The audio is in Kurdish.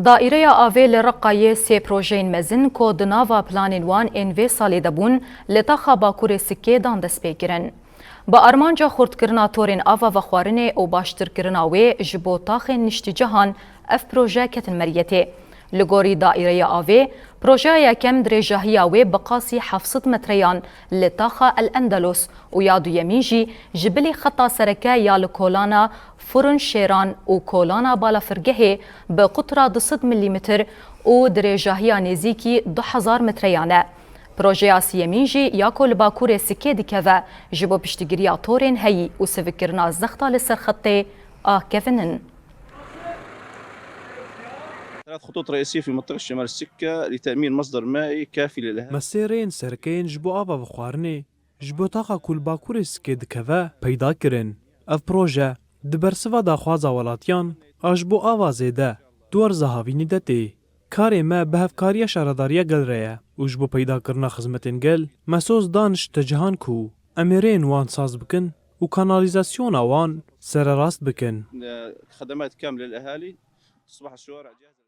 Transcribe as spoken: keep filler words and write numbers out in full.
Daîreya Avê li Reqayê sê projeyên mezin ku di nava planên wan ên vê salê de bûn, li taxa Bakurê Sikê dan destpêkirin. Bi armanca xurtkirina torên ava vexwarinê û baştirkirina wê ji bo taxên nişticehan ev proje ketin meriyetê. Li gorî Daîreya Avê, projeya yekem dirêjahiya wê bi qasî heft sed metreyan li taxa El Endelos û ya duyemîn jî ji bilî xeta sereke ya li kolana Furun Şêran û kolana balafirgehê bi qutra du sed milîmetr û dirêjahiya nêzîkî du hezar metreyan e. Projeya siyemîn jî ya ku li Bakurê Sikê dikeve, ji bo piştgiriya torên heyî û sivikkirina zexta li ser xetê A kevin in. ثلاث خطوط رئيسية في منطقة شمال السكة لتأمين مصدر مائي كافي للأهالي. Me sê rêyên sereke yên ji bo ava vexwarinê, ji bo taxa ku li Bakurê Sikê dikeve, peyda kirin. Ev proje di bersiva daxwaza welatiyan a ji bo ava zêde, duwarza havînî de tê. Karê me bi hevkariya Şaredariya Gel re ye û ji bo peydakirina xizmetên gel, me soz da nişticehan ku em ê rêyên wan saz bikin û kanalîzasyona wan sererast bikin. خدمات كاملة للأهالي. تصبح الشوارع جاهزة.